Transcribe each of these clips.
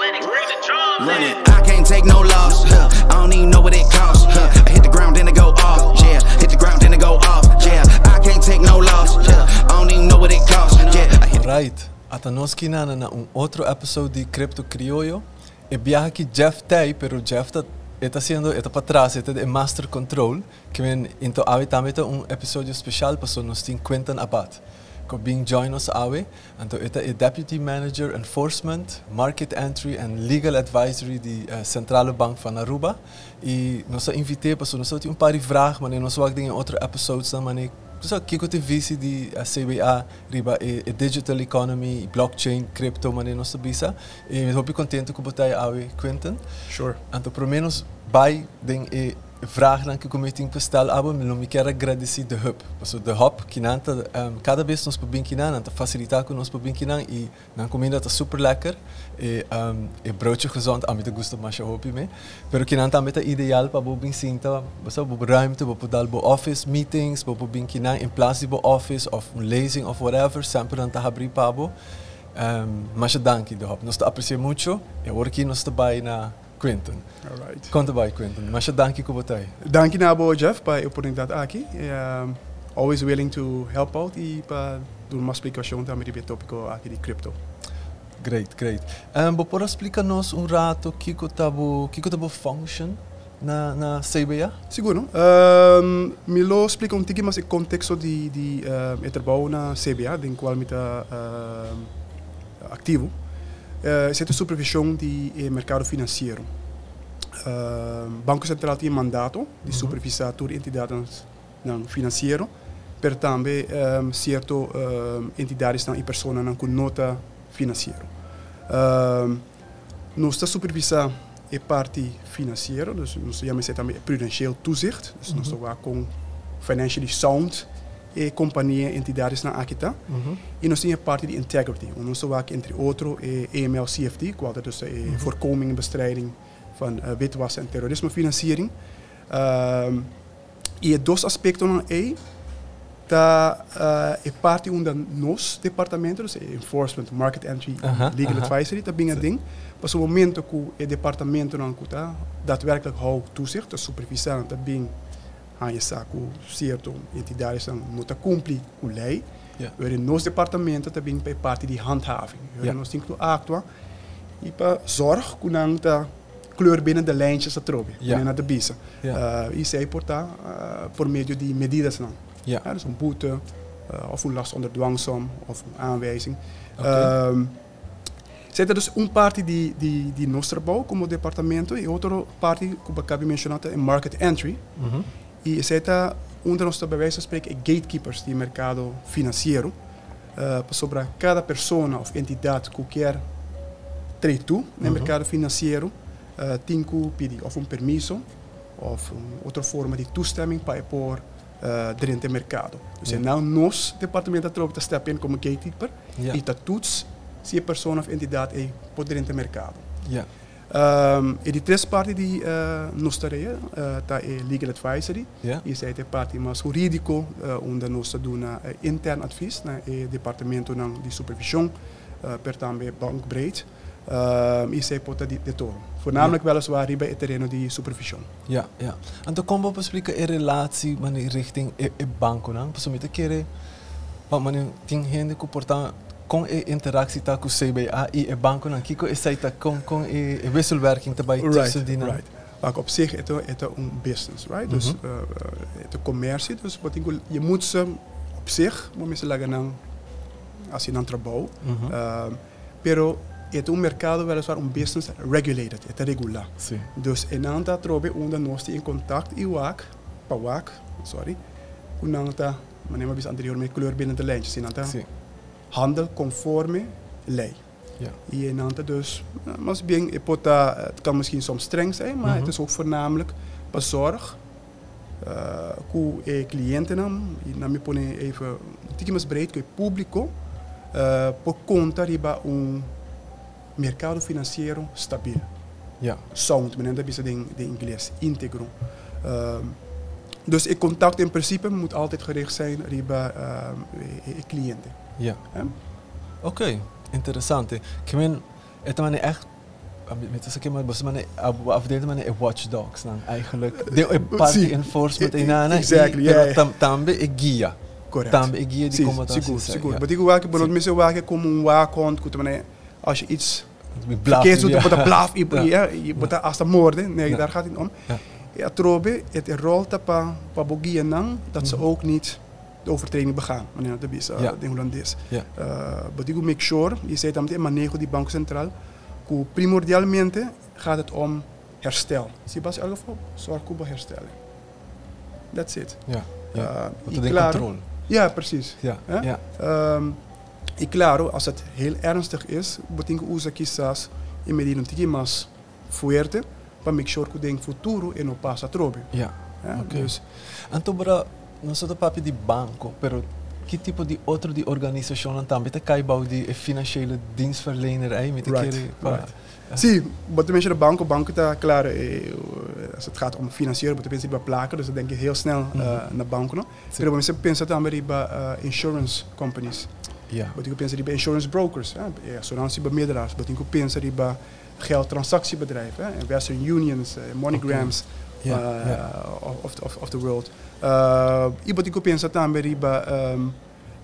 Run it. I can't take no loss. Huh. I don't even know what it costs. Huh. I hit the ground then it go off. Yeah, hit the ground then it go off. Yeah, I can't take no loss. Yeah, I don't even know what it costs. Yeah, I hit Right. Ata nos akinan na un otro episode di Crypto Crioyo. E biaha aki Jeff t'ei, pero Jeff ta ta haciendo, ta patras, ta e master control, kiermen anto awe tambe ta un episodio special, paso nos tin Quinton Abath cu a bin join us awe. Anto e ta e Deputy Manager Enforcement, Market Entry and Legal Advisory di Centrale Bank van Aruba. Y nos a invit'e paso nos tin un par di vraag, maar nos wak den otro episodes dan maar so kiko ta visie di CBA riba e digital economy, blockchain, crypto, maar nos bisa. Y mi ta contento cu bo t'ey awe, Quinton. Sure. Anto prome nos bay den e vraagnan cu mi tin pa stel abo, mi kier gradici The Hub. So The Hub, cu nan ta, cada bes nos por bin akinan, nan ta facilita cu nos por bin akinan y nan cuminda ta super lekker. E broodje gezond, ami ta gusta masha hopi mes. Pero akinan tambe ta ideal pa bo bin sinta, bo bo ruimte, bo por dal bo office meetings, bo por bin akinan in plaats di bo office of un lezing of whatever, semper nan ta habri pa bo. Masha danki, The Hub. Nos ta aprecia mucho. Y awor aki nos ta bay na Quinton. All right. Con ta bay, Quinton? Masha danki cu bo t'ey. Danki na bo, Jeff, pa e oportunidad aki. Always willing to help out y pa duna un explicacion tambe di e topico aki di crypto. Great, great. Bo por splica nos un rato kico ta bo function na CBA? Sigur, no? Mi lo splica un tiki mas e contexto di e trabou na CBA, den cual mi ta activo. Esey ta supervision di mercado financiero. Banco Central tin mandato di supervisa tur entidad financiero, pero tambe cierto entidad y persona cu no ta financiero. Nos ta supervisa e parti financiero, dus nos ta yama tambe prudentieel toezicht, dus nos ta cu financially sound e compania, entidadnan aki ta. Y nos tin e parti di integrity, nos ta entre otro e AML CFT, cual ta dus e voorkoming en bestrijding van witwassen en terrorismefinanciering. Y e dos aspectonan ey ta e parti unda nos departamento, dus enforcement, market entry, legal advisory, ta bin aden. Pa e momento cu e departamentonan cu ta daadwerkelijk hou toezicht, ta supervisa, ta bin haya cu cierto entidadnan no ta cumpli cu ley. Yeah. Nos departamento ta bin pa e parti di handhaving. Nos tin cu actua y pa zorg cu nan ta kleur binnen de lijntjes atrobe, yeah. Na bisa. Y esey por ta por medio di medidanan. Ja, dus un boete, of un last onder dwangsom, of een aanwijzing. Esey ta dus un parti di nos trabou como departamento y otro parti cu a caba di menciona ta market entry. Y esey ta unda nos ta bij wijze van spreken gatekeepers di mercado financiero. Sobre cada persona of entidad cu kier trade na mercado financiero, tin cu pidi of un permiso of un otro forma di toestemming pa por drenta mercado. Dus yeah. Nos departamento ta step in como gatekeeper y ta toets si e persona of entidad ey por drenta mercado. E di tres parti di nos tarea ta e legal advisory. Y esey ta e parti mas huridico, unda nos ta duna intern advies na e departamento di supervision, pero tambe bankbreed. Y esey por ta di tur. Voornamelijk weliswaar riba e tereno di supervision. Ja. Anto con bo por splica e relatie man richting e banconan? Paso mi ta kere pa man tin hende cu por ta con e interactie ta cu CBA y e banconan, kiko esey ta, con e wisselwerking ta bay tussen die nan? Right. Maar op zich het is een business, right? Dus het is commercie, dus wat ik, je moet ze op zich, moet je ze laga nan haci nan trabou. Pero e ta un mercado weliswaar un business regulated, e ta regula. Dus nan ta trobe unda nos tin contact y wak, pa wak, sorry, cu nan ta, manera mi anteriormente, kleur binnen de lijntjes, nan ta handel conforme ley. Y nan ta dus, mas bien, het kan misschien soms streng zijn, maar het is ook voornamelijk pa zorg cu e clientenan, y nan mi pone even un tiki mas breed, cu e publico, por conta riba un mercado financiero stabiel. Sound, men ta bisa den Ingles, integro. Dus e contact in principe moet altijd gericht zijn riba e cliente. Ja. Oké, okay, interesante. Kiermen, e ta echt Mi ta sa maar boso mane afdeling mane e watchdogs nan eigenlijk. De e party enforcement e nana pero tambe e guia. Tambe e guia di como ta. Sigur. But ik wak, bo no wak como un waakhond ku mane als je iets verkeerd doet, dan blaf, je wordt hasta moorden. Nee, daar gaat het niet om. Ja, atrobe, het rol ta pa bo guia nan, dat ze ook niet de overtreding begaan, meneer de bisa, de Holandes. But ik make sure, je zei dan het manejo di Banco Central, ku primordialmente gaat het om herstel. Si bo hasi algo fout, zorg ku herstellen. That's it. Ja. Uh, claro, controle. Ja, precies. Y claro, als het heel ernstig is, bo tin ku usa kisas e medida un tiki mas fuerte pa make sure ku den futuro e no pasa atrobe. Ja, okay. Dus, anto bra, nos ta papia di banco, pero ki tipo di otro di organisacion tambe ta cay bou di financiële dienstverlener ei met Right. Si, wat de mensen de banco, banco ta claro, als het gaat om financieren, bo ta pensa bij placa, dus dan denk je heel snel naar banco, no? Pero bo pensa tambe bij insurance companies. Bo pensa bij insurance brokers, hè, assurantiebemiddelaars, bo pensa bij geldtransactiebedrijven, hè, Western Unions, MoneyGrams of the world. Y bo pensa tambe bij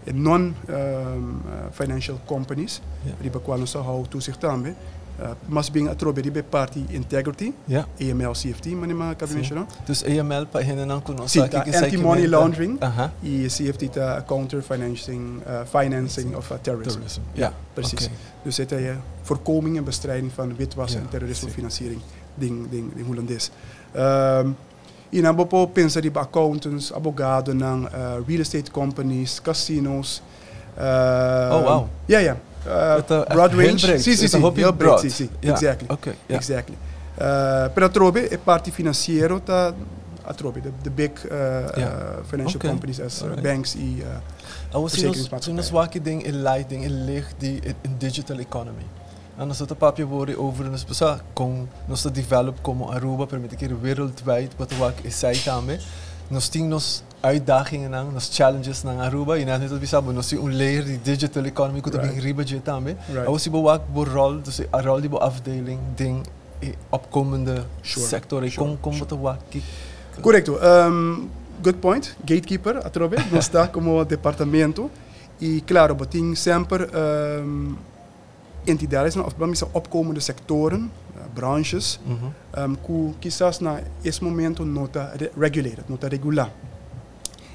non-financial companies, riba cual nos ta hou toezicht tambe. Mas bien atrobe riba parti integrity, AML, CFT, manera mi a caba menciona. Dus AML pa hende nan conoce. Si, anti-money laundering y CFT ta counter financing of terrorism. Terrorism. Ja, precies. Dus het is voorkoming en bestrijding van witwassen en terrorismefinanciering den Holandes. Y nan por pensa di accountants, abogado, nan, real estate companies, casinos. Ja. Broad range. Si. Heel breed. Si. Exactly. Exactly. Pero atrobe, e parti financiero ta atrobe, the big financial companies as banks y Si nos wak den e light, den e licht di digital economy. En nos ta papia over nos pasa con nos ta develop como Aruba, permite que wereldwijd wat wak esey tambe. Nos tin nos uitdagingen nan, nos challenges na Aruba y net net bisa nos tin un layer di digital economy ku tambe riba dje tambe. Awo si bo wak bo rol, dus e rol di bo afdeling den e opkomende sector con bo ta wak? Correcto. Good point. Gatekeeper, atrobe, nos ta como departamento. Y claro, bo tin semper entidades, of laat opkomende sectoren, branches, ku kisas na e momento no ta regulated, no ta regula.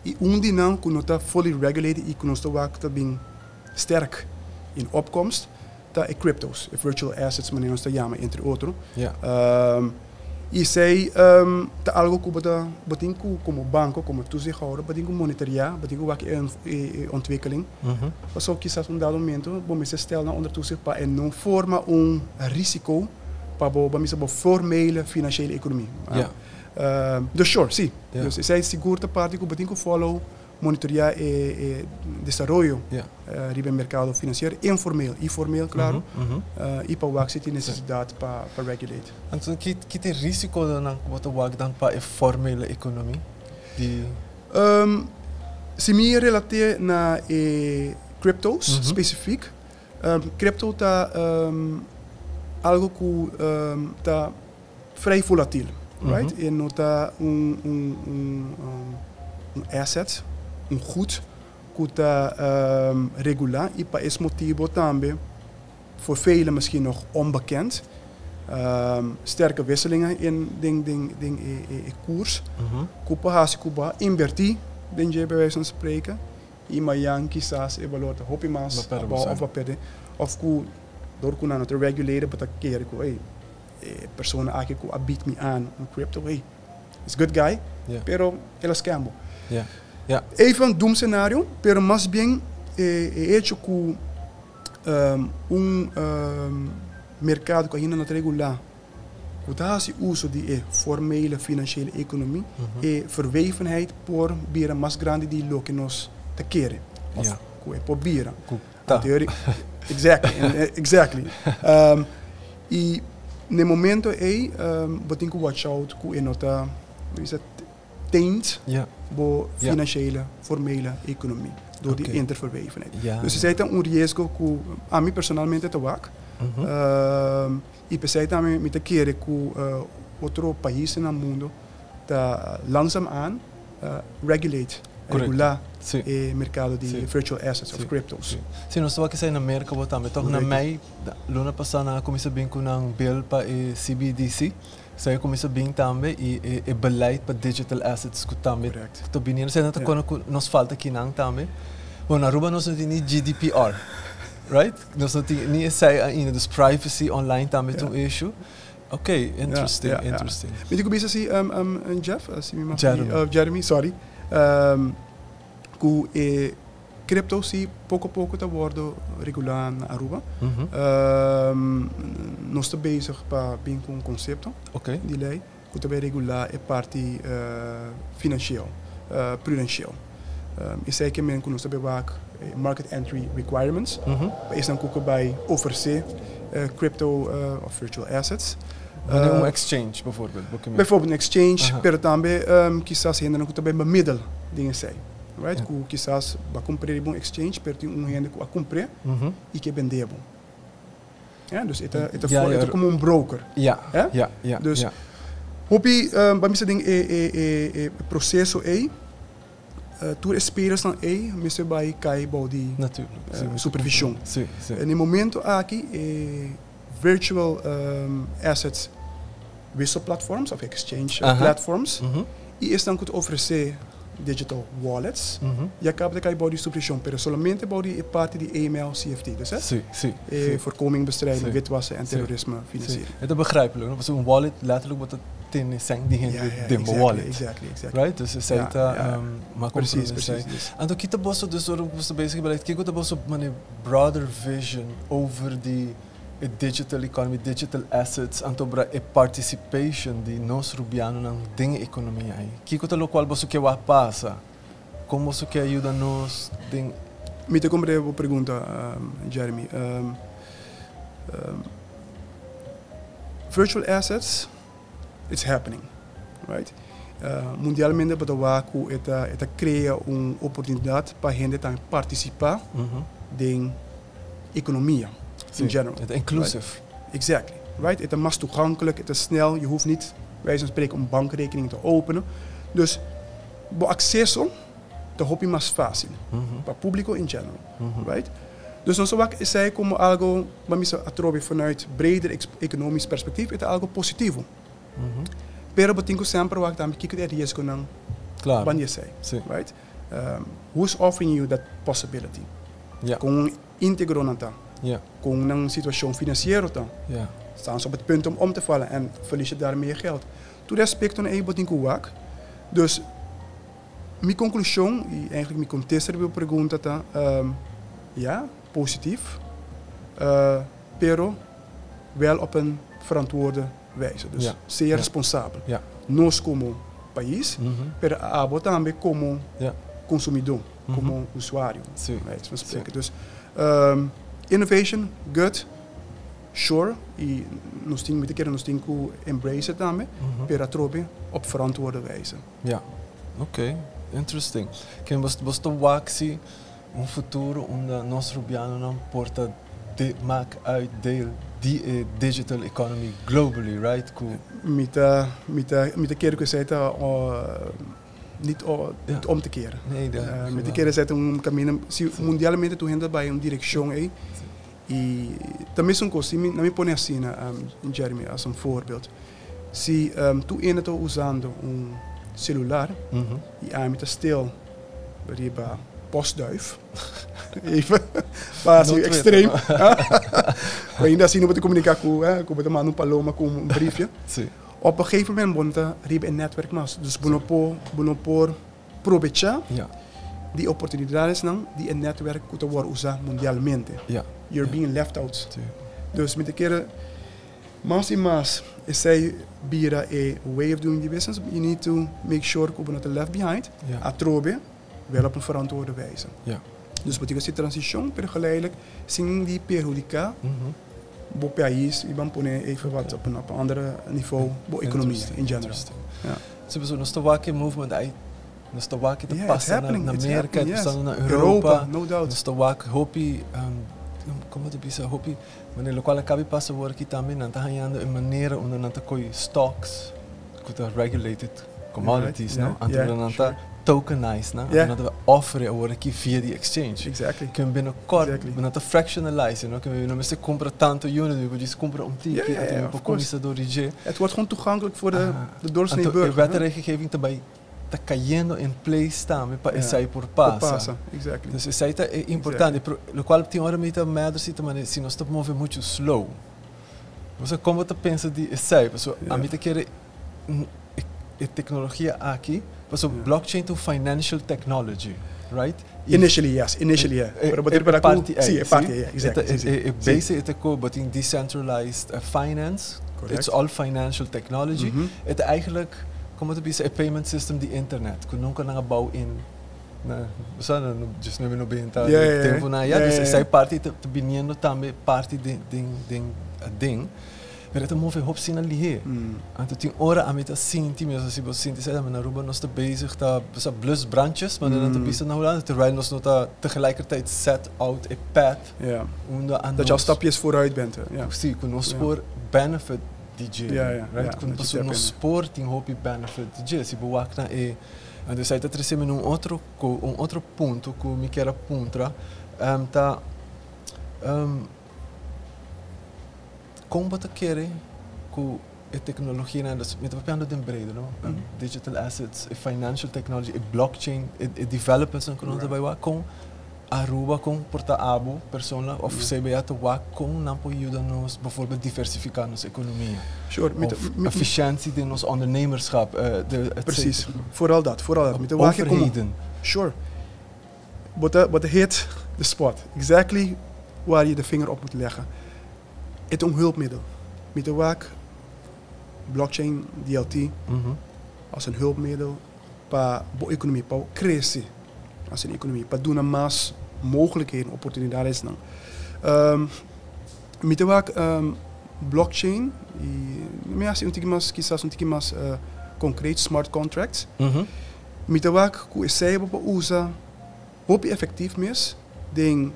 Y un di nan ku no ta fully regulated y ku nos ta wak ta bin sterk in opkomst, ta e cryptos, e virtual assets, manera nos ta yama, entre otro. Y esey ta algo ku bo tin ku como banco, como toezichthouder, bo tin ku monitorear, bo tin ku wak e ontwikkeling. Paso kisas un dado momento, bo mester stel nan onder toezicht pa e no forma un risico pa bo, pa bo formele financiële economie. Dus sure, si. Dus esey sigur ta parti ku bo tin ku follow, monitorear e desaroyo riba mercado financiero informeel y formeel, claro, y pa wak si tin necesidad pa regulate. Anto, ki tin risico dan bo ta wak dan pa e formele economie? Di Si mi relateer na e cryptos specifiek, crypto ta algo ku ta vrij volatiel, right? E no ta un asset, un goed, ku ta regula y pa e motibo tambe voor velen misschien nog onbekend. Sterke wisselingen in den e koers. Ku por hasi ku bo inverti den dje, bij wijze van spreken. Y mañan kisas e balor ta hopi mas abou of perde. Of ku door ku nan no ta regulated, bo ta kere ku hey, e persona aki ku a bied mi aan un crypto, hey, is good guy, pero el a scam bo. Even een doemscenario, pero mas bien e hecho ku un mercado ku ainda no ta regulá, ku ta hasi uso di e formele financiële economie, e verwevenheid por bira mas grandi di loke nos ta kere. Of ku e por bira. Ta. Exactly. Y na e momento ei, bo tin ku watch out ku e no ta, bisa, taint bo financiële, formele economie door die interverwevenheid. Dus esey ta un riesgo ku ami personalmente ta wak. I p'esei tambe mi ta kere ku otro paisnan na mundo ta langzaam aan regulate, regulá e merkado di virtual assets of cryptos. Sí, nos ta wak esei na Merka bo tambe. Tòg na mei luna pasá nan a kuminsá bin ku nan bill pa e CBDC. Esei a kuminsá bin tambe i e beleid pa digital assets ku tambe ta bini. Esei nan ta kona ku nos falta kinan tambe. Bon, na Aruba nos no tin ni GDPR, right? Nos no tin ni esei ainda. Dus privacy online tambe ta un issue. Ok, interesting, interesting. Mi tin ku bisa si, Jeff, si mi mag Jeremy. Jeremy, sorry. Ku e crypto si poko poko ta wordo regulá na Aruba. Nos ta bezig pa bin ku un konsepto di lei ku ta bai regulá e parti financieel, prudentieel. Esei ke men ku nos ta bai wak e market entry requirements pa esnan ku ke bai ofresé crypto of virtual assets. Wanneer un exchange bijvoorbeeld? Bijvoorbeeld un exchange, pero tambe kisas hendenan ku ta bai bemiddel den esei, right? Ku kisas bo a kumpr'é riba un exchange pero tin un hende ku a kumpr'é i ke bend'é bo. Ja, dus e ta, e ta, e ta como un broker. Dus hopi, ba mester den e, e, e, e proceso ei, tur e spelersnan ei mester bai kai bou di supervision. En e momento aki e virtual assets wisselplatforms of exchange platforms i esnan ku ta ofresé digital wallets ya kaba ta kai bou di supervision, pero solamente bou di e parti di AML CFT, dus e voorkoming, bestrijding, witwassen en terrorisme financiering. E ta begrijpelijk, no? Pasobra un wallet letterlijk bo ta tene sèn di hende den bo wallet. Exactly, exactly. Right? Dus esei ta mas comprende esei. Anto ki ta boso, dus ora boso ta bezig beleid, kiko ta boso manera broader vision over di e digital economy, digital assets, anto bra e participation di nos Rubianonan den e economia ei? Kiko ta locual boso ke wak pasa? Con boso ke yuda nos den. Mi ta comprende bo pregunta, Jeremy. Virtual assets, it's happening, right? Mundialmente bo ta wak cu e ta e ta crea un oportunidad pa hende tambe participa den economia in general. E ta inclusive. Exactly, right? E ta mas toegankelijk, e ta snel, je hoeft niet, bij wijze van spreken, un bankrekening te openen. Dus bo acceso ta hopi mas facil pa publico in general, right? Dus nos ta wak esei como algo, bo a misa atrobe vanuit breder economisch perspectief, e ta algo positivo. Pero bo tin cu semper wak tambe kico ta e riesgonan ban di esei, right? Who's offering you that possibility? Con integro nan ta? Con nan situacion financiero ta? Staan ze op het punt om om te vallen en verlies je daarmee je geld? Tur e aspectonan ei bo tin cu wak. Dus mi conclusion y eigenlijk mi contesta riba bo pregunta ta, ja, positief, pero wel op een verantwoorde wijze. Dus sea responsabel. Nos como pais, pero abo tambe como consumidor, como usuario. Wijze van spreken. Dus innovation, good, sure, y nos tin, mi ta kere nos tin cu embrace it tambe, pero atrobe op verantwoorde wijze. Ja, ok, interesting. Ken bos, bos ta wak si un futuro unda nos Rubianonan por ta de maak uit deel di e digital economy globally, right? Ku. Mi ta, mi ta, mi ta kere ku esei ta niet niet om te keren. Nee, da. Mi ta kere esei ta un kaminda, si mundialmente tur hende ta bai un direkshon ei, i ta mesun kos, si mi, na mi pone asina, Jeremy, as un voorbeeld. Si tur hende ta usando un celular i ami ta stil riba postduif, even pa hasi extreem, ainda asina bo ta comunica cu, cu bo ta manda un paloma cu un briefje. Op een gegeven moment bo no ta riba e netwerk mas, dus bo no por, bo no por probecha di oportunidadesnan di e netwerk cu ta worde usa mundialmente. You're being left out. Dus mi ta kere. Mas i mas esei bira e way of doing di business, you need to make sure ku bo no ta left behind, atrobe wel op un verantwoorde wijze. Dus bo tin ku hasi transishon, pero geleidelijk sin di perhudiká bo pais i ban pone even wat op un op un ander nivo bo ekonomia in general. Si pasobra nos ta wak e movement ai, nos ta wak e ta pasa na Merka, e ta pasando na Europa, nos ta wak hopi. Con ta bisa, hopi, manera locual a caba di pasa awor aki tambe, nan ta hayando e manera unda nan ta coy stocks, cu ta regulated commodities, no? Anto nan ta tokenize, no? Anto nan ta offer awor aki via di exchange. Cu binnenkort, nan ta fractionalize, no? Cu no mester cumpra tanto unit, mi por cumpra un tiki, anto mi por cuminsa door di. Het wordt gewoon toegankelijk voor de doorsnee Anto, burger. E wet en regelgeving tambe ta cayendo in place tambe pa esey por pasa. Pasa, exactly. Dus esey ta importante, pero locual tin ora mi ta meder si ta si nos ta move mucho slow. Bo con ta pensa di esey? So, ami ta kere e tecnologia aki, so blockchain ta financial technology, right? Initially, yes. Initially, yeah. E, Pero e, para parti sí, e parti, yeah, exactly. E, basic e ta but in decentralized finance. It's all financial technology. Het eigenlijk, con ta bisa, e payment system di internet, cu nunca nan a bouw in na, sa na, just nu no benta tempo na ja, dus esey parti ta biniendo tambe parti den ding. Pero ta move hopi asina lihe. Anto tin ora ami ta sinti mes asina, bo sinti zei na Aruba nos ta bezig ta sa blus brandjes, maar dan ta bisa na Hulanda terwijl nos no ta tegelijkertijd set out a path unda aan Dat je al stapjes vooruit bent, hè. Ja. Si, cu nos por benefit di dje, right? Ja, Cu dat je paso step nos in. por tin hopi benefit di dje. Si bo wak na e en dus ta trece mi un otro punto cu mi kier puntra ta con bo ta kere cu e tecnologia na, dus mi ta papiando den brede, no? Digital assets, e financial technology, e blockchain, e developments cu nos bay wak con Aruba, con por ta abo persona of CBA ta wak con nan por yuda nos bijvoorbeeld diversifica nos economia. Of efficiëntie in ons ondernemerschap, de, et cetera. Vooral dat, vooral dat. Met de wak como Overheden. Sure. But hit the spot. Exactly waar je de vinger op moet leggen. Het is een hulpmiddel. Met de wak blockchain, DLT, als een hulpmiddel pa bo economia, pa crece als een economia, pa duna mas mogelijkheden, oportunidades nan. Mi ta wak blockchain, y mi un tiki mas, kisas un tiki mas concreet, smart contracts. Mi ta wak cu esey pa usa hopi effectief mes den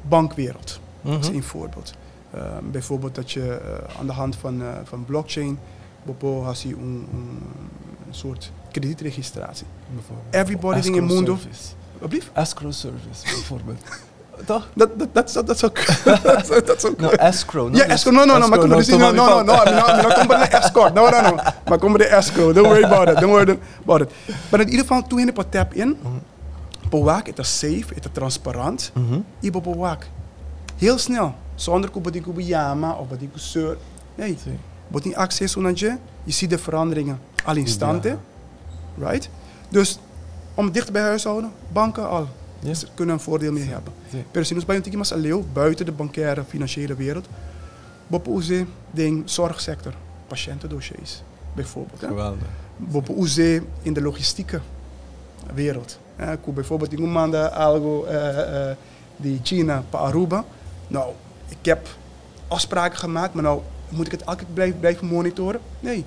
bankwereld. Dat is een voorbeeld. Bijvoorbeeld dat je aan de hand van blockchain bo por haci un soort kredietregistratie. Bijvoorbeeld. Everybody in het Escrow mundo. service. Wat blieft? Escrow service, bijvoorbeeld. Toch? Dat zou No, escrow. No? Ja, escrow. No, no, no. Maar kom no, no, no, no, no, no, no, kom bij de escort. No, no, no. Maar kom bij de escrow. Don't worry about it. Don't worry about it. Maar in ieder geval, toen je op tap in, bo wak, het is safe, het is transparant. Y bo wak. Heel snel. Zonder ku bo tin ku yama of bo tin ku sur. Nee. Bo tin acceso na je. Je ziet de veranderingen al instante. Right? Dus om het dichter bij huis te houden, banken al. Ze kunnen een voordeel mee hebben. Pero si nos bay un tiki mas aleu, buiten de bancaire financiële wereld, bo por usa den zorgsector, patiëntendossiers bijvoorbeeld. Hè? Bo por usa in de logistieke wereld. Hè? Cu bijvoorbeeld ik manda algo di China pa Aruba. Nou, ik heb afspraken gemaakt, maar nou moet ik het elke keer blijven monitoren? Nee.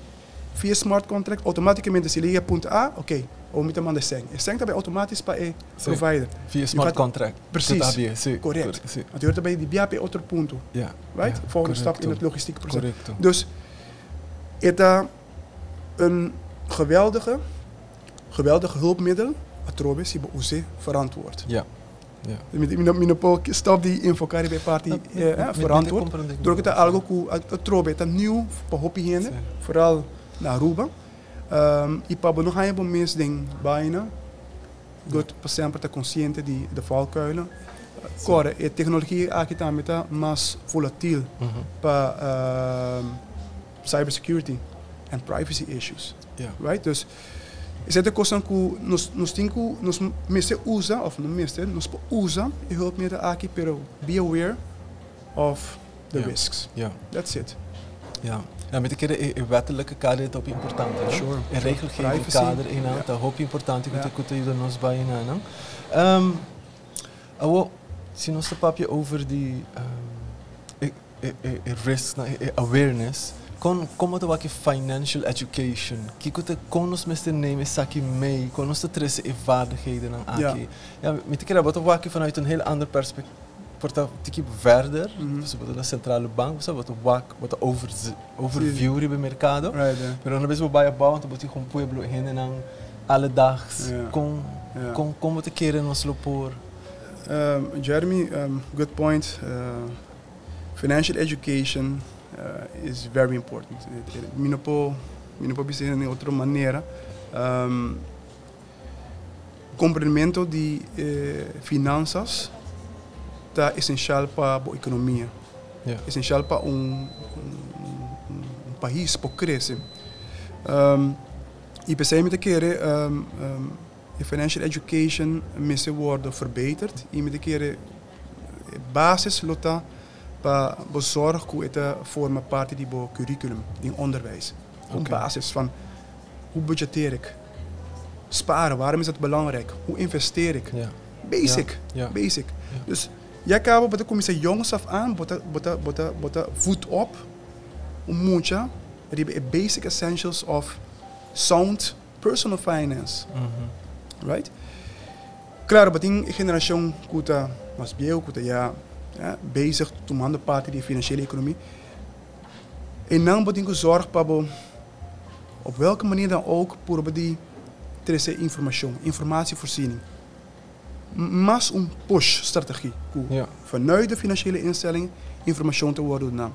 Via smart contract, automaticamente si liga punt A, oké, okay, mi ta manda seng. E seng tambe automatisch pa e provider. Via smart contract. Precies. Dat heb je, si. Correct. Want je hoort bij die BAP otro punto. Right? Volgende stap in het logistieke proces. Dus het is een geweldige, geweldige hulpmiddel. Atrobe si bo us'e verantwoord. Mi no por stop di enfoca e parti verantwoord. Comprende. Door het algo cu atrobe ta nieuw pa hopi hende, vooral na Aruba. Y pa bo no haya bo mes den bijna goed pa semper ta consciente di de valkuilen. Core, e tecnologia aki tambe ta mas volatile pa cybersecurity en privacy issues. Right? Dus esey ta cos cu nos tin cu nos mester usa of no mester, nos por usa e hulpmiddel aki, pero be aware of the risks. That's it. Ja, met e e wettelijke kader is ook importante. Hè? Sure. E regelgeving Privacy. kader in ta hopi importante cu cu ta yuda nos bij na, no? Awo, si nos ta papia over di e risks, na, e awareness, Kon ta wak financial education? Kiko ta kon nos mester neem esaki mee? Kon nos ta trese e vaardigheden aki? Ja, mi ta kere bo ta wak vanuit een heel ander perspectief. Por ta tiki verder, mm -hmm. Na centrale bank, bo ta wak, bo ta overview riba mercado. Pero una vez bo bai abou, anto bo tin un pueblo, hendenan alledaags, kon bo ta kere nos lo por? Jeremy, good point. Financial education is very important. Mi no por bisa di otro manera. Comprendimento di finanzas ta esencial pa e economia. Esencial pa un pais pa crece. Y pesey mi ta kere financial education mester worden verbeterd y mi ta kere basis lo ta pa zorg ku het forma parte di bo curriculum in onderwijs. Een basis van: hoe budgetteer ik? Sparen, waarom is dat belangrijk? Hoe investeer ik? Basic, basic. Dus ya caba bo ta cuminsa jongs af aan, bo ta voed op un mucha riba e basic essentials of sound personal finance. Right? Claro, tin generacion cu ta mas bieu, cu ta ya bezig tumando parti di financiële economie. Y nan bo tin cu zorg pa bo op welke manier dan ook por di trece informacion, informatievoorziening. Mas un push strategie. Cu vanuit de financiële instelling informatie te worden gedaan.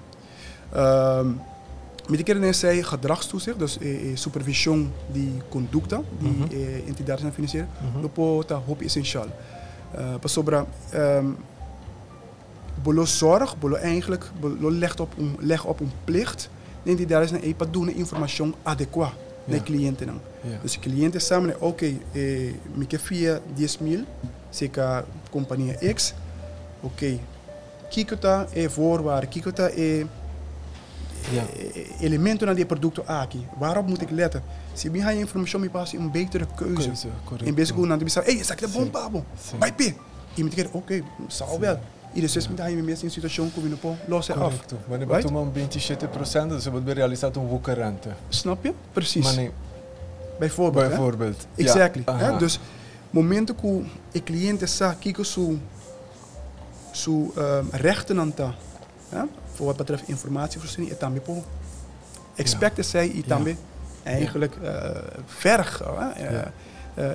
Mi kier net zei gedragstoezicht, dus supervision di conducta di entidadnan financiero, lo ta hopi esencial. Pasobra bo lo zorg, bo lo eigenlijk, bo lo leg op een plicht de entidades na pa duna informacion adecua na clientenan. Dus e cliente sabe, ok, mi kier fia 10 mil, serca compania X, ok, kiko ta e voorwaarde, kiko ta e elementonan di e producto aki, waarop moet ik letten? Si mi haya informacion, mi por haci un betere keuze. Keuze, correcto. En bes cu nan bisa: "Hey, esaki ta bon pa bo. Bai pe." Y mi ta kere: "Ok, zal wel." Y despues mi ta haya mi mes den situacion cu mi no por los af. Correcto. Maar right? Tuma un 27%, dus bo realisa un woekerrente. Snap je? Precies. Maar nee, Bijvoorbeeld, hè? Bijvoorbeeld. Exactly. Hè? Dus momento cu e cliente sa kiko su rechten ta, hè? Voor wat betreft informatievoorziening, e tambe por expect esey y tambe eigenlijk verg, hè?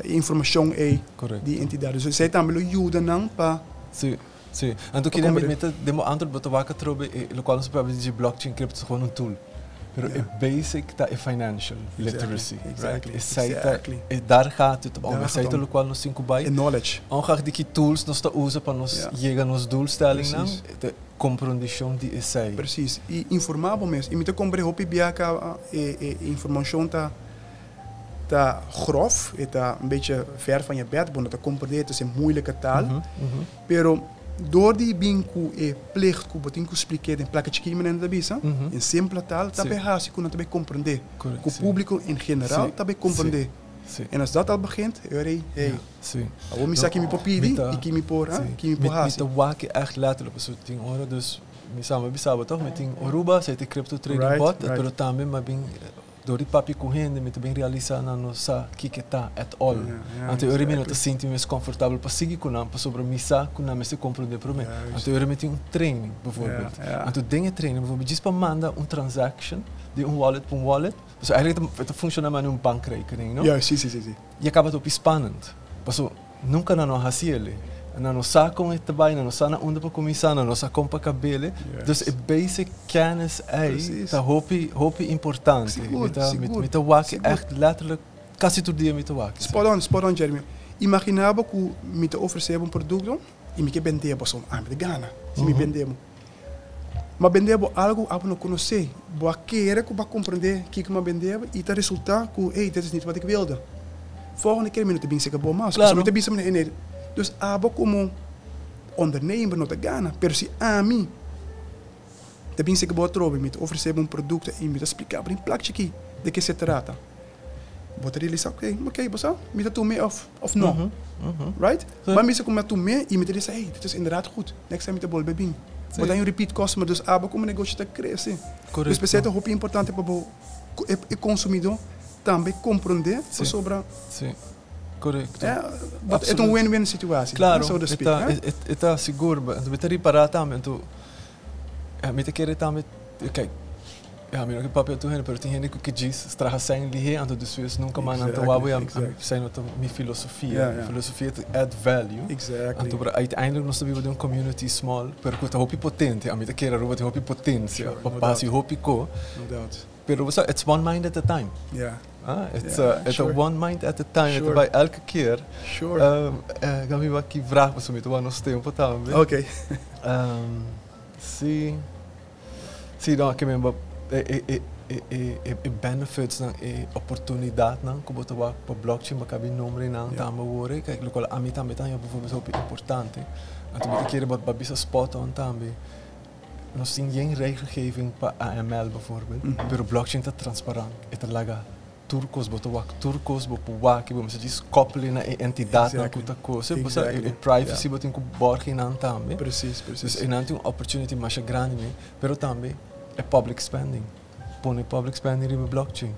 Informacion e di entidad. Dus esey tambe lo yuda nan pa Si. Anto pa cu comprende. Meta demo antwoord bo ta wak atrobe e locual nos papia di blockchain, crypto is gewoon een tool. Pero e basic ta e financial literacy. Right? Esey ta, e daar gaat het om. Daar Esey gaat ta om. Locual nos tin cu bay. E knowledge. Ongeacht di ki tools nos ta usa pa nos yega nos doelstelling nan, de comprendicion di esey. Precies. Y informa bo mes. Y mi ta comprende hopi biaha e informacion ta grof, e ta een beetje ver van je bed, bo no ta comprende, het is een moeilijke taal. Pero door di bin cu e plicht cu bo tin cu explica den placa chikito manera ta bisa, in simpele taal, ta hasi cu nan ta comprende. Cu publico in general ta comprende. En als dat al begint, hey, hey, awor mi sa ki mi por pidi y ki mi por, ki mi por Mi hasi. Ta wak echt letterlijk, so tin ora dus mi sa mi bisaba toch, mi tin Aruba, esey ta crypto trading bot, pero tambe mi a bin door di papia cu hende, mi ta bin realisa nan no sa kiko ta at all. Anto ora mi no ta sinti mes comfortabel pa sigui cu nan, pasobra mi sa cu nan mester comprende prome. Anto ora mi tin un training, bijvoorbeeld. Anto den e training, bijvoorbeeld, just pa manda un transaction di un wallet pa un wallet, dus eigenlijk het funciona maar un bankrekening, no? Ja, si. E caba ta spannend. Paso nunca nan no a haci ele. Nan no sa con e ta bay, nan no sa na unda pa cuminsa, nan no sa con pa cabele. Dus e basic kennis ey ta hopi hopi importante. Mi ta wak echt letterlijk casi tur dia mi ta wak. Spot on, Jeremy. Imagina bo cu mi ta ofrece un producto y mi kier bende bo, so, ah, mi ta gana si mi bende bo. Ma bende bo algo abo no conoce. Bo a kere cu bo a comprende kico mi a bende bo y ta resulta cu, hey, dit is niet wat ik wilde. Volgende keer mi no ta bin serca bo mas. Mi ta bisa, nee, nee. Dus abo como ondernemer no ta gana. Pero si ami ta bin serca bo atrobe, mi ta ofrece un producto y mi ta explica bo in placa aki de que se trata. Bo ta realisa, ok, bo sa, mi ta tuma of no. Right? Maar mi sa cu mi a tuma y mi ta realisa, hey, dit is inderdaad goed. Next time mi ta bolbe bin. Bo ta un repeat customer, dus abo komo negoshi ta krese. Dus p'esei ta hopi importante pa bo e konsumidó tambe komprondé pasobra. Sí, korekto. E ta un win-win situatie, Klaro, so to speak. E ta sigur. Mi ta ripará tambe, anto mi ta kere tambe, kijk, ya mi no ke papia tur hende, pero tin hende ku ke djis traha sèn lihé, anto despues nunka mas nan ta wak bo, ya esei no ta mi filosofia. Mi filosofia ta add value. Anto pero uiteindelijk nos ta biba den un community small, pero ku ta hopi potente. Ami ta kere Aruba tin hopi potensia pa hasi hopi ko. Pero bo sa, it's one mind at a time. It's a one mind at a time. E ta bai elke keer. Ga mi wak ki vraag pasobra mi ta wak nos tempo tambe. Si. Si, no, ke men bo e benefitsnan, e oportunidatnan ku bo ta wak pa blockchain, bo kabi nombrenan tambe awor ei, kijk, lokual ami tambe ta haña bijvoorbeeld hopi importante. Anto mi ta kere bo a bisa spot on tambe, nos tin yen regelgeving pa AML bijvoorbeeld, pero blockchain ta transparant, e ta laga Tur kos bo ta wak, tur kos bo por wak i bo mester djis koppel na e entidatnan ku ta kos. Bo sa e privacy bo tin ku borg einan tambe. Precies, precies. Dus einan tin un opportunity masha grandi mee, pero tambe e public spending. Pone public spending riba blockchain.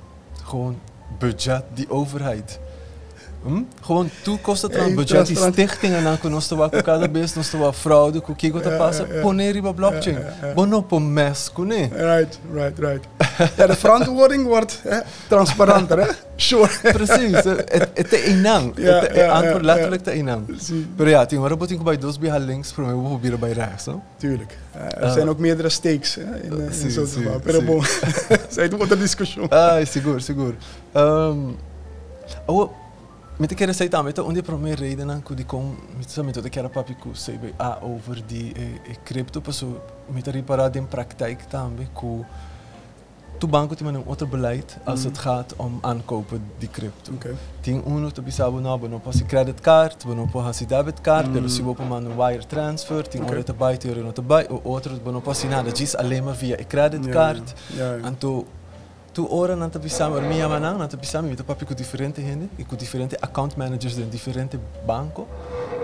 Gewoon budget di overheid. Gewoon tur kos ta traha budget di stichtingennan ku nos ta wak ku kada bes nos ta wak fraude ku kiko ta pasa, pone riba blockchain. Bo no por mes kuné. Right, right, right. Ja, de verantwoording wordt transparanter, hè? Sure. Precies. E ta einan. E antwoord letterlijk ta einan. Pero ja, tin ora bo tin ku bai dos biaha links promé bo por bira bai rechts, no? Tuurlijk. Er zijn ook meerdere stakes, hè, in zo'n geval. Pero bon, esei ta un otro discusion. Ai, sigur, sigur. Awo, mi ta kere esei tambe ta un di e promé redennan ku dikon mi ta sa mi ta kier a papia ku CBA over di e crypto pasobra mi ta ripará den praktijk tambe ku tur banko tin manera un otro beleid als het gaat om aankopen di crypto. Tin uno ta bisa bo no, bo no por hasi creditcard, bo no por hasi debitcard, pero si bo por manda un wire transfer, tin ora ta bai, tin ora no ta bai, o otro bo no por hasi nada, djis alleen maar via e creditcard. Anto Tur ora nan ta bisa mi, ora mi yama nan, nan ta bisa mi, mi ta papia ku diferente hende i ku diferente account managers den diferente banko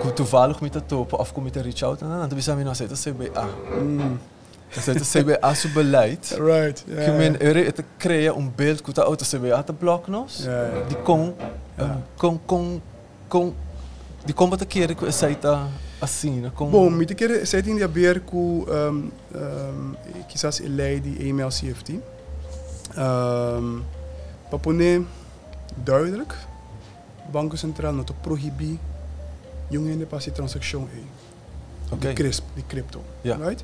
ku toevallig mi ta topa òf ku mi ta reach out na nan, nan ta bisa mi, no, esei ta CBA. Esei ta CBA su beleid. Ke men ora e ta krea un beeld ku ta, oh, ta CBA ta blòk nos? Dikon, kon, kon, kon, dikon bo ta kere ku esei ta asina? Kon. Bon, mi ta kere esei tin di haber ku kisas e lei di AML-CFT. Pa pone duidelijk, Banko Sentral no ta prohibí niun hende pa hasi transakshon ei di crisp, di crypto, right?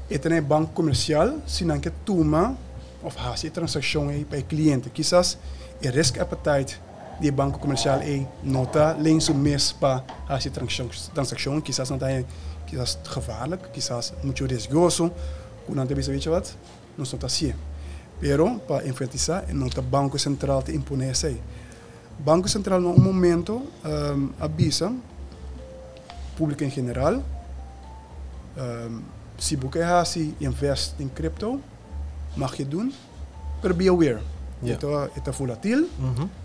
E ta na e banko komersial si nan ke tuma òf hasi e transakshon ei pa e kliente. Kisas e risk appetite di e banko komersial ei no ta leen su mes pa hasi e transakshon, kisas nan ta haña kisas gevaarlijk, kisas muchu riesgoso ku nan ta bisa, weet je wat? Nos no ta hacié. Pero, pa enfatisa, e no ta Banco Central ta impone esey. Banco Central na un momento a bisa publico en general, si bo ke haci invest den crypto, mag je doen, pero be aware. E ta volatil,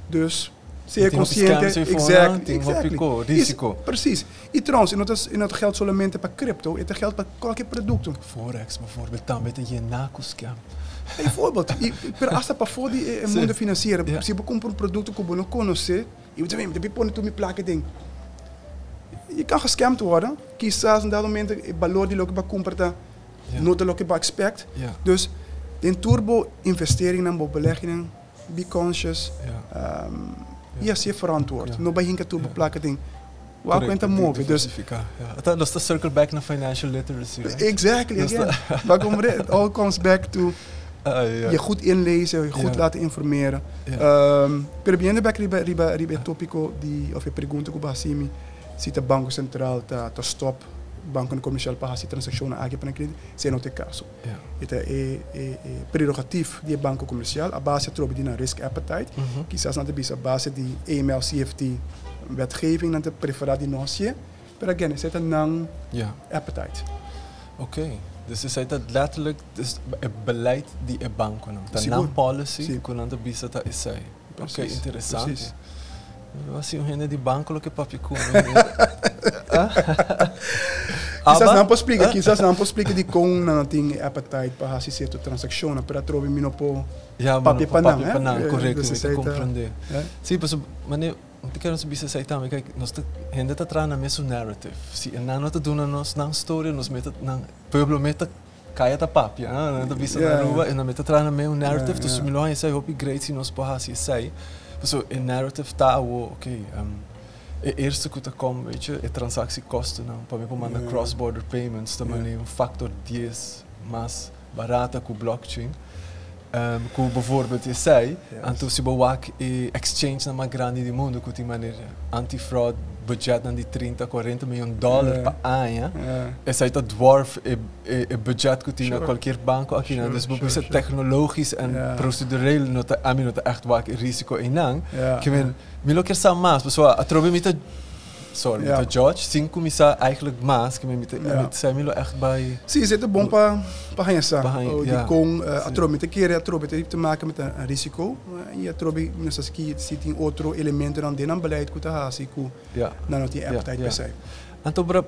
dus sea consciente. Exactly, exactly. Risico. Precies. Y trouwens, e no ta geld solamente pa crypto, e ta geld pa cualkier producto. Forex bijvoorbeeld tambe ta yena cu scam. Bijvoorbeeld. Y, pero hasta pafó di e mundo financiero, si bo cumpra un producto cu bo no conoce, y bo ta mi ta pone tur mi placa den. Je kan gescamd worden. Kisas un dado momento e balor di loke bo a cumpra ta no ta loke bo a expect. Dus den tur bo investeringnan, bo beleggingnan, Be conscious y hacié verantwoord. No bay hinca tur bo placa den wak cu en ta move. Dus Diversifica. Nos ta circle back na financial literacy, right? Exactly, again. Ba como it all comes back to je goed inlezen, je goed laten informeren. Pero biniendo back riba riba riba e topico di of e pregunta cu bo haci mi si ta Banco Central ta stop banconan comercial pa haci transaccionnan aki pa nan cliente, esey no ta e caso. E ta e prerogatif di e banko komersial a base atrobe di nan risk appetite. Kisas nan ta bisa a base di AML, CFT wetgeving nan ta prefera di no hasié, pero again esei ta nan appetite. Oké, dus esei ta letterlijk dus e beleid di e bankonan. Ta nan policy ku nan ta bisa ta esei. Oké, interesante. Mi wou hasi un hende di banko loke papia ku mi. Kisas nan por splika, kisas nan por splika di kon nan no tin e appetite pa hasi sierto transakshonnan, pero atrobe mi no por papia pa nan, papia pa nan, korekto, mi ta komprendé. Sí, pasobra manera, mi ta kere nos bisa esei tambe, kijk, nos ta, hende ta traha nan mesun narrative. Si e nan no ta duna nos nan storia, nos mester, nan pueblo mester kaya ta papia, nan ta bisa na Aruba, e nan mester traha nan mes un narrative, dus mi lo haña esei hopi great si nos por hasi esei, pasobra e narrative ta awo, okay, E eerste ku ta kom, weet je, e transactiekostennan pa mi por manda cross border payments ta mane un factor dies mas barata ku blockchain. Ku bijvoorbeeld esei, anto si bo wak e exchangenan mas grandi di mundu ku tin manera anti-fraud budgetnan di 30, 40 miyon dollar pa aña, esei ta dwarf e e budget ku tin na kualkier banko akinan. Dus bo bisa teknologisch en procedureel no ta, ami no ta echt wak e risiko einan. Ke men, Mi lo kier sa mas, pasobra atrobe mi ta, sorry, mi ta judge sin cuminsa eigenlijk mas, ke mi ta, mi ta sa mi lo echt bay. Sí, esei ta bon pa pa haña sa dikon atrobe mi ta kere atrobe ta te maken met een risico i atrobe mi no sa si tin otro elementonan den nan beleid ku ta hasi ku nan no tin appetite pa esei. Anto bra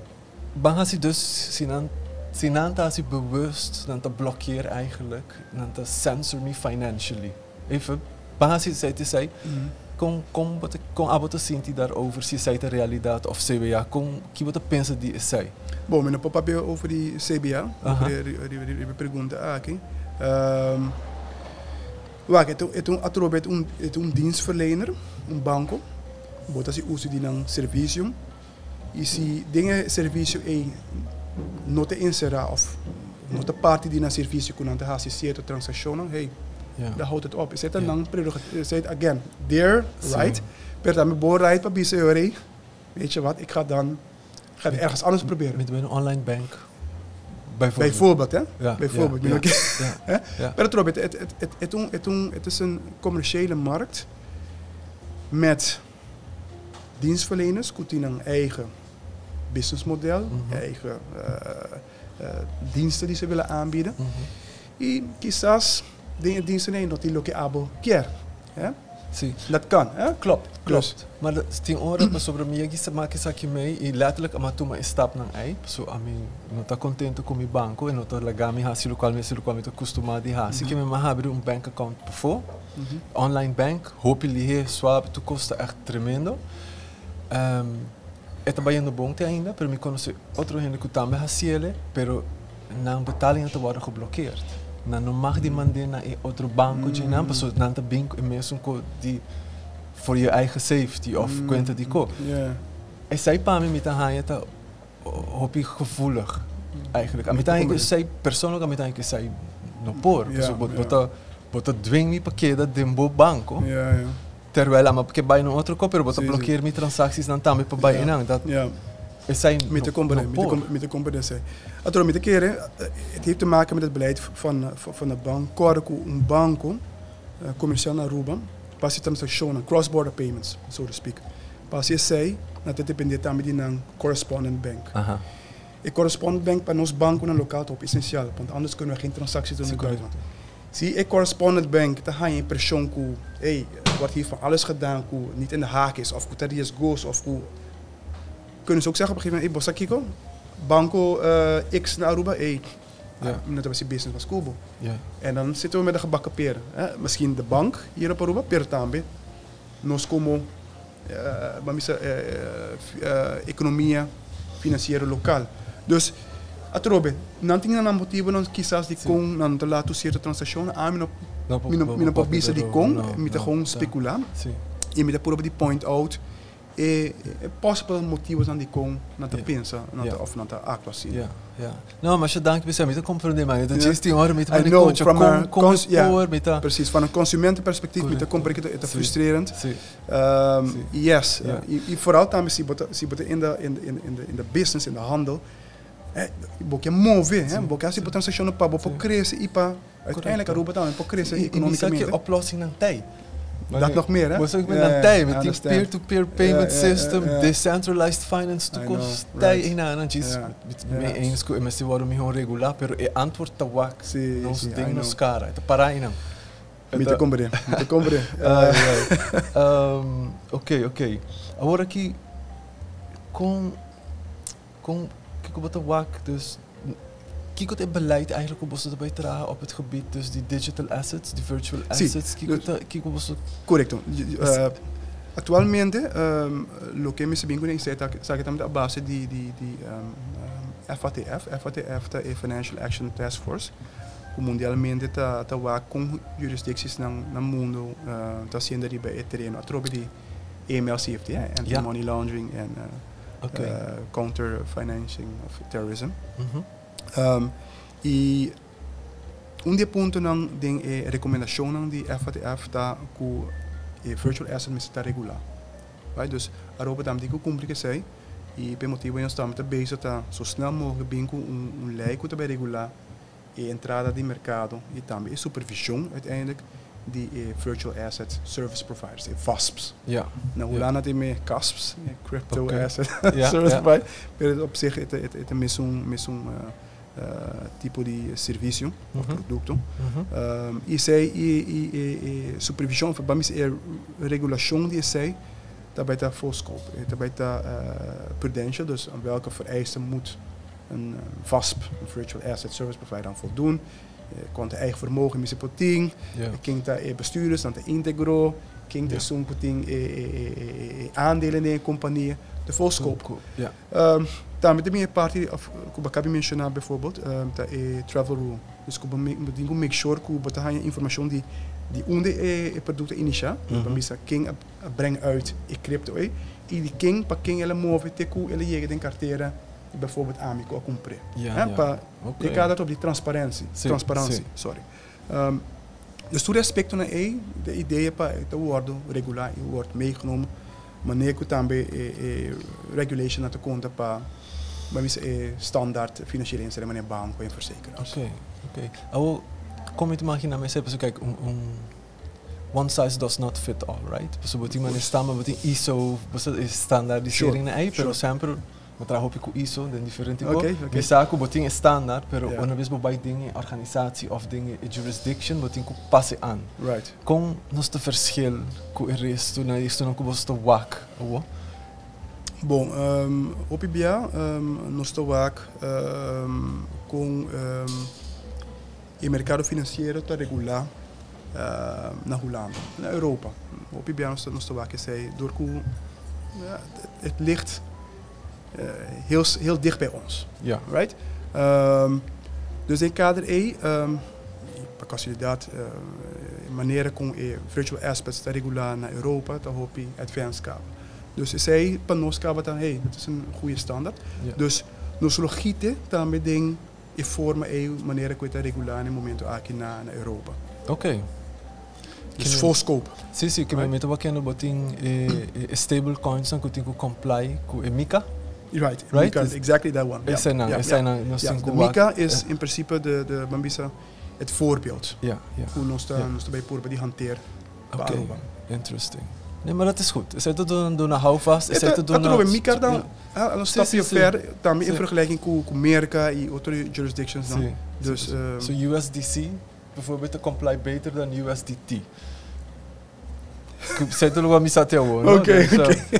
ban hasi dus si nan si nan ta hasi bewust nan ta blokkeer eigenlijk nan ta censor mi financially. Even, ban hasi esei ta esei, kon kon bo ta kon abo ta sinti daarover si esei ta realidat òf CBA? Kon ki bo ta pensa di esei? Bon, mi no por papia over di CBA, over riba e pregunta aki. Wak, e ta e ta un atrobe e ta un e ta un dienstverlener, un banko, bo ta hasi uso di nan servisio i si den e servisio ei no ta enserá òf no ta parti di nan servisio ku nan ta hasi sierto transakshonnan, hey, dan houdt het op. Esei ta nan prerogativa, esei ta again their right, pero tambe bo right pa bisa e ora ei, weet je wat, ik ga dan, ik ga het ergens anders proberen. Mi ta bai un online bank, bijvoorbeeld. Bijvoorbeeld, hè? Bijvoorbeeld. Mi no ke, hè? Pero atrobe, het, het, het, het, un, het un, het is een commerciële markt met dienstverleners ku tin nan eigen businessmodel, eigen diensten die ze willen aanbieden. I kisas den e diensten ei no tin loke abo kier. Hè? Sí. Dat kan, hè? Klopt, klopt. Maar dat tin ora pasobra mi a kisa maka esaki mei i letterlijk a mi a tuma e stapnan ei, pasobra ami no ta kontento ku mi banko, e no ta laga mi hasi lokual mi hasi lokual mi ta kustumá di hasi, ke mi a habri un bank account pafó, online bank, hopi lihé, suave, tur kos ta ègt tremendo. E ta bayendo bon te ainda, pero mi konosé otro hende ku tambe hasiele, pero nan betalingen ta wòrdu geblokkeerd. Nan no mag di mand'é na e otro banko dje nan, pasobra nan ta bin ku e mesun ko di for je eigen safety òf kuenta di ko. Esei pa mi mi ta haña ta hopi gevoelig eigenlijk. Ami ta haña ku esei, persoonlijk ami ta haña ku esei no por, pasobra bo ta bo ta dwing mi pa keda den bo banko. Terwijl ami a ke bai na un otro ko, pero bo ta blokkeer mi transaksiesnan tambe pa bai einan. Dat esei Mi ta comprende, no por. Mi ta comprende esei. Atrobe mi ta kere, het heeft te maken met het beleid van van de bank. Kòrda ku un banko komersial na Aruba pa hasi transakshonnan, cross border payments, so to speak, pa hasi esei nan ta depende tambe di nan correspondent bank. E correspondent bank pa nos bankonan lokal ta hopi esensial, want anders kunnen we geen transacties doen met buitenland. Si e correspondent bank ta haña e preshon ku, ey, er wordt hier van alles gedaan ku niet in de haak is of ku ta riesgoso of ku, kunnen ze ook zeggen op een gegeven moment, ey, bo sa kiko? Banko X na Aruba, ey, mi no ta hasi business mas ku bo. En dan zitten we met de gebakken peren. Misschien de bank hier op Aruba, pero tambe nos komo, ban bisa, ekonomia finansiero lokal. Dus, atrobe, nan tin nan motibonan kisas di kon nan ta laat tur sierto transakshonnan. Ami no, mi no, mi no por bisa di kon, mi ta gewoon spekulá. I mi ta purba di point out e possible motibonan di kon nan ta pensa nan ta of nan ta aktua asina. Ja, ja. No, masha danki p'esei. Mi ta komprendé, man. Mi ta djis tin ora mi ta manda koncha kon, kon e por, mi ta. Precies, van een consumentenperspectief mi ta komprendé ku e ta frustrerend. Yes, i vooral tambe si bo ta, si bo ta in de, in de, in de, in de business, in de handel, bo ke move, bo ke hasi bo transakshonnan pa bo por krese i pa uiteindelijk Aruba tambe por krese economicamente. I mi sa ke oplossingnan t'ei. Dat nog meer, hè? Bo sa ku nan t'ei, mi tin peer to peer payment system, decentralized finance, tur kos t'ei einan. Djis mi eens ku e mester wòrdu mihó regulá, pero e antwoord ta wak nos den nos kara, e ta pará einan. Mi ta komprendé, mi ta komprendé. Oké, oké. Awor aki, kon, kon. Kiko bo ta wak, dus kiko ta e beleid eigenlijk ku boso ta bai traha op het gebied dus di digital assets, di virtual assets? Kiko ta, kiko boso Korekto. Aktualmente loke mi sa bin kuné esei ta esaki ta a base di FATF. FATF ta e Financial Action Task Force ku mundialmente ta wak kon jurisdiksiesnan na mundu ta hasiendo riba e tereno atrobe di AML CFT, anti-money laundering en counter financing of terrorism. I un di e puntonan den e rekomendashonnan di FATF ta ku e virtual asset mester ta regulá. Right? Dus Aruba tambe tin ku kumpli ku esei i pa e motibu ei nos tambe ta bezig ta so snel mogelijk bin ku un lei ku ta bai regulá e entrada di merkado i tambe e supervishon uiteindelijk di e virtual asset service providers, e VASPs. Na Hulanda tin e CASPs, e crypto asset service provider, pero op zich e ta mesun tipo di servisio of produkto. I esei i e supervishon of ban bisa e regulashon di esei ta bai ta full scope, e ta bai ta prudential, dus welke vereisten moet een VASP, een Virtual Asset Service Provider, aan voldoen. Konta eigen vermogen mester por tin, ken ta e bestuurders, nan ta íntegro, ken ta esun ku tin e aandelen den e kompania, de full scope. Tambe ta bin e parti ku bo a kaba di menshoná bijvoorbeeld, ta e travel rule. Dus ku bo tin ku make sure ku bo ta haña informashon di unda e produkto a inisiá, pa bisa ken a breng uit e crypto ei i di ken pa ken el a move te ku el a yega den kartera di bijvoorbeeld ami ku a kumpr'é. Pa e kada top di transparentie, transparantie, sorry. Dus tur e aspektonan ei, de idea pa e ta wòrdu regulá i wòrdu meegenomen, manera ku tambe e regulationnan ta konta pa, ban bisa, e standaard financiële instelling manera banko en verzekeraars. Oké, oké. Awor, kon mi ta imaginá mi esei? Pasobra kijk, un one size does not fit all, right? Pasobra bo tin manera stamba, bo tin ISO, bo sa e standaardisering ei, pero semper bo traha hopi ku ISO den diferente ko. Mi sa ku bo tin e standaard, pero una bes bo bai den e organisatie of den e jurisdiction, bo tin ku pasa e an. Kon nos ta verschil ku e resto na estunan ku boso ta wak awo? Bon, hopi bia nos ta wak kon e merkado finansiero ta regulá na Hulanda, na Europa. Hopi bia nos ta wak esei dor ku het ligt heel, heel dicht bij ons. Right? Dus den kader ei, pa kasualidat, e manera kon e virtual assets ta regulá na Europa ta hopi advanced kaba. Dus esei pa nos kaba ta, hey, dat is un goede standaard. Dus nos lo gite tambe den e forma ei, manera ku e ta regulá na e momento aki na Europa. Dus full scope. Sí, ke mi ta kende bo tin e stable coins ku tin ku comply ku e MiCA. Right, MiCA, exactly that one. Eseinan nos tin ku De MiCA is in principe de, ban bisa, het voorbeeld. Ku nos ta bij purba di hanteer pa Aruba. Interesting. Nee, maar dat is goed. Esei ta duna houvast. Esei ta duna Atrobe, MiCA dan een stapje ver tambe in vergelijking ku Merka i otro jurisdictions dan. Dus, So USDC bijvoorbeeld ta comply beter dan USDT. Esei ta loke mi sa te awor, no? Dus,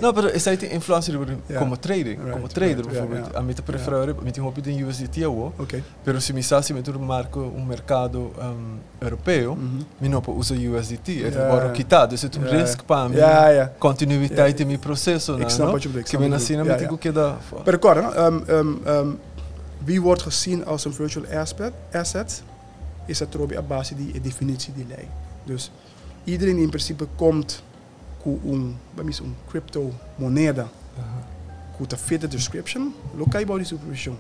no, pero esei tin influensia riba komo trading, komo trader bijvoorbeeld. Ami ta preferá, mi tin hopi den USDT awor. Pero si mi sa si mi tur marco un merkado europeo, mi no por usa USDT. E ta wòrdu kitá. Dus e ta un risk pa mi kontinuitat di mi prosesonan, Ik snap wat je bedoelt. Ke men asina mi tin ku keda. Pero kòrda, wie wordt gezien als een virtual asset is atrobe a base di e definitie di lei. Dus iedereen die in principe komt ku un, ban bisa, un crypto moneda ku ta fit de description, lo kai bou di supervision.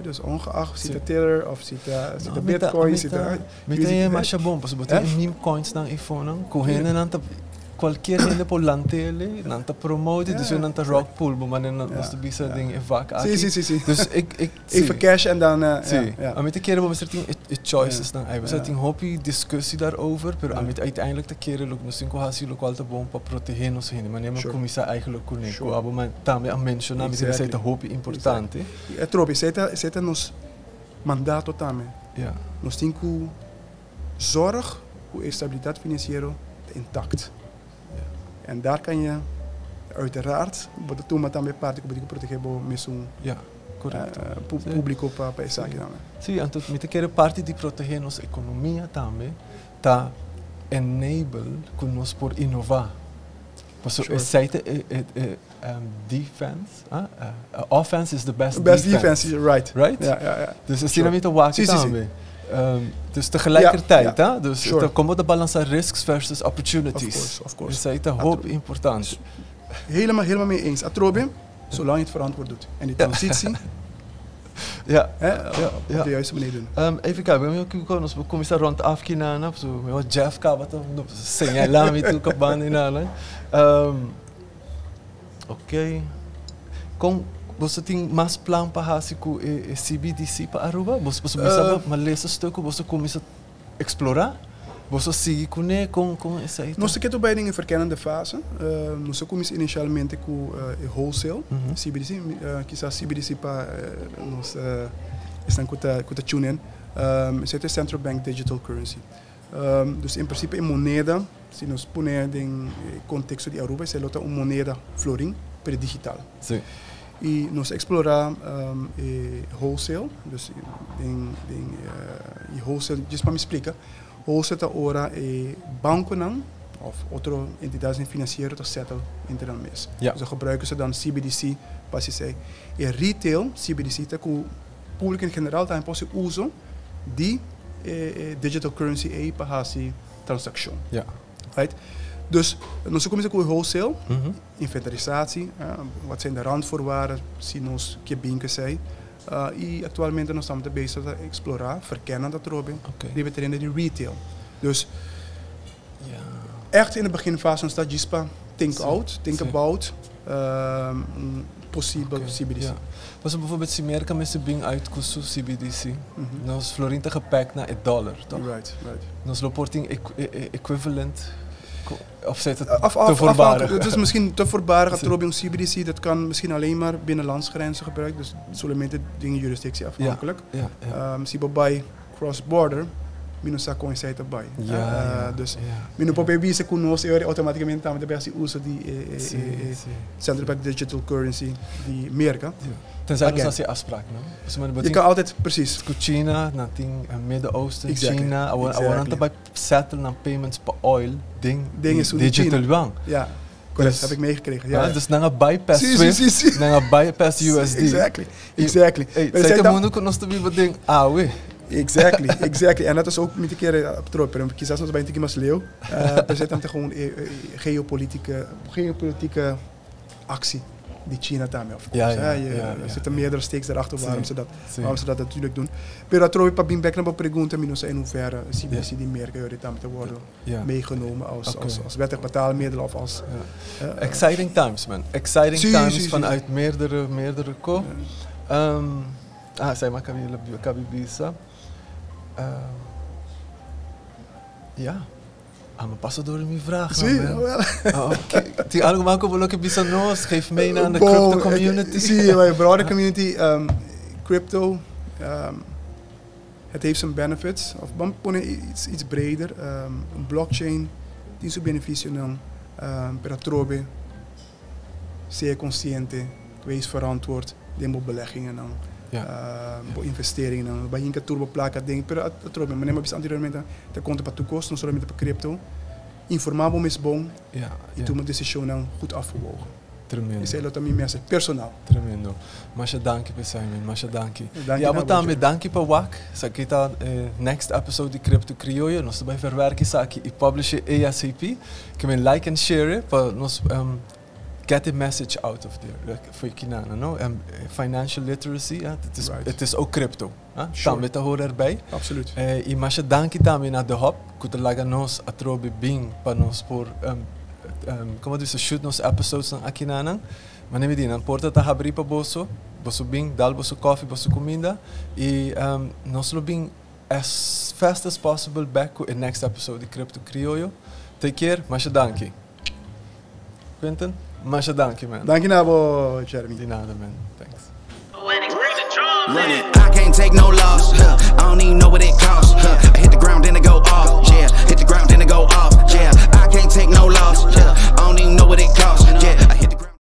Dus ongeacht si ta Tether of si ta Bitcoin, si ta Mi ta e masha bon, pasobra bo tin e meme coins nan eifonan ku hendenan ta, cualkier hende por lant'ele, nan ta promote, dus nan ta rug pull bo manera nos ta bisa den e vak aki. Sí, sí, sí, sí. Dus ik Even cash en dan Sí. Ami ta kere bo mester tin e choices nan ei. Pasobra tin hopi discussie daarover, pero ami uiteindelijk ta kere loke nos tin ku hasi lokual ta bon pa protehe nos hende. Manera mi a kuminsá eigenlijk kuné, ku abo tambe a menshoná, mi ta kere esei ta hopi importante. I atrobe, esei ta nos mandato tambe. Nos tin ku zorg ku e stabilidat finansiero ta intakt. En daar kan je uiteraard, bo ta tuma tambe parti ku bo tin ku protegé bo mesun. Publico pa esaki tambe. Si, anto mi ta kere parti di protege nos economia tambe ta enable cu nos por innova. Paso esey ta e defense, ah, offense is the best Best defense. Defense, right. Right? Ja. Dus asina mi ta wak Si, si, si. Tambe. Dus tegelijkertijd, hè? Dus con ta balansa risks versus opportunities. Of course, of course. Esey ta hopi importante. Helemaal, helemaal mee eens. Atrobe, zolang je het verantwoord doet. En die transitie hè, op de juiste manier doen. Even kijken, nos cuminsa rond af kinana, so mi Jeff caba ta señala mi tu kabani nana. Ok. Con bo tin mas plan pa hasi cu e CBDC pa Aruba? Bo cuminsa uh, lesa stuk, bo cuminsa explora? Bo sigui cu con esey? Nos ta bij in een verkennende fase. Nos a cuminsa inicialmente cu wholesale, CBDC, kisas CBDC pa nos esnan cu ta tune in. Esey ta Central Bank Digital Currency. Dus in principe e moneda, si nos pone den contexto di Aruba, esey ta un moneda florin, pero digital. Y nos a explora wholesale, dus den wholesale, just pa mi splica, wholesale ta ora e banconan of otro entidad financiero ta settle entre nan mes. Dus dan gebruiken ze dan CBDC pa esey. E retail CBDC ta cu publico in general tambe por uso di digital currency ey pa haci transaccion. Right? Dus nos a cuminsa cu wholesale, inventarisatie, wat zijn de randvoorwaarden, si nos kier bin cu esey. Y actualmente nos ta bezig ta explora, verkennen dat erop, die we di retail. Dus echt in de beginfase nos ta djis pa think out, think about un posibel CBDC. Ja. Dus bijvoorbeeld si Merca mester bin uit cu su CBDC, nos florin ta gepeg na e dollar, toch? Right. Nos lo por tin equivalent of zit het Of, te voorbarig? Het is misschien te voorbarig. Het een CBDC, dat kan misschien alleen maar binnen landsgrenzen gebruikt. Dus solamente den jurisdictie afhankelijk. Si bay cross-border, mi no sa con esey ta bay. Dus mi no por bisa cu nos automaticamente tambe ta uso di Central Bank Digital Currency di Merca. Tenzij nos haci afspraak, no? Dus maar Je kan altijd, precies. Cu China, nan tin Midden-Oosten, China, awor nan ta bay settle nan payments pa oil, den Dingen is digital China. Yuan. Ja, correct, heb ik meegekregen. Ja, dus nan a bypass SWIFT, si, si, si. nan a bypass USD. Exactly. Hey, Maar esey zij ta mundo cu nos ta biba den awe. Exactly. En dat is ook met een keer op trop. Pero quizás nos bay un mas leu. Pero esey ta gewoon geopolitieke actie di China tambe, of course, hè. Er zitten meerdere stakes erachter waarom ze dat natuurlijk doen. Pero atrobe, pa bin back na e pregunta, mi no sa in hoeverre CBDC di Merca tambe ta worden meegenomen als wettig betaalmiddel of als Exciting times, man. Exciting times vanuit meerdere ko. Ah, esey m'a caba di bisa. Ja. Ah, m'a pasa door mijn vraag. Zie, Man. Wel. Oh, oké. Tin algo mas cu bo kier bisa nos? Geef mee naar de Bom, crypto community. Zie, mijn broader community, crypto, het heeft zijn benefits. Of ban pone iets breder. Een blockchain tin su beneficionan, pero atrobe, sea consciente, wees verantwoord, den bo beleggingennan, bo investeringennan, bay hinca tur bo placa den, pero atrobe, manera mi anteriormente, ta conta pa tur cos, no solamente pa crypto. Informa bo mes bon y tuma decisionnan goed afgewogen. Tremendo. Esey ta mi message personal. Tremendo. Masha danki pa Simon, masha danki. Danki Ja, na maar tambe bo. Danki pa wak. Esaki ta next episode di Crypto Crioyo. Nos ta bay verwerken esaki y publish ASAP. Kiermen like and share pa nos get the message out of there. Like, voor je kinana, no? Financial literacy, ja, het is ook crypto. Hè? Tambe ta hoort erbij. Y masha danki tambe na The Hub, cu ta laga nos atrobe bin pa nos por con ta shoot nos episodes nan aki nan. Maar neem die, porta ta habri pa boso, boso bin, dal boso coffee, boso cuminda y nos lo bin as fast as possible back in next episode di Crypto Crioyo. Take care, masha danki. Quentin, masha danki, man. Danki na bo, Jeremy. Di nada, man. Thanks. Run it. I can't take no loss.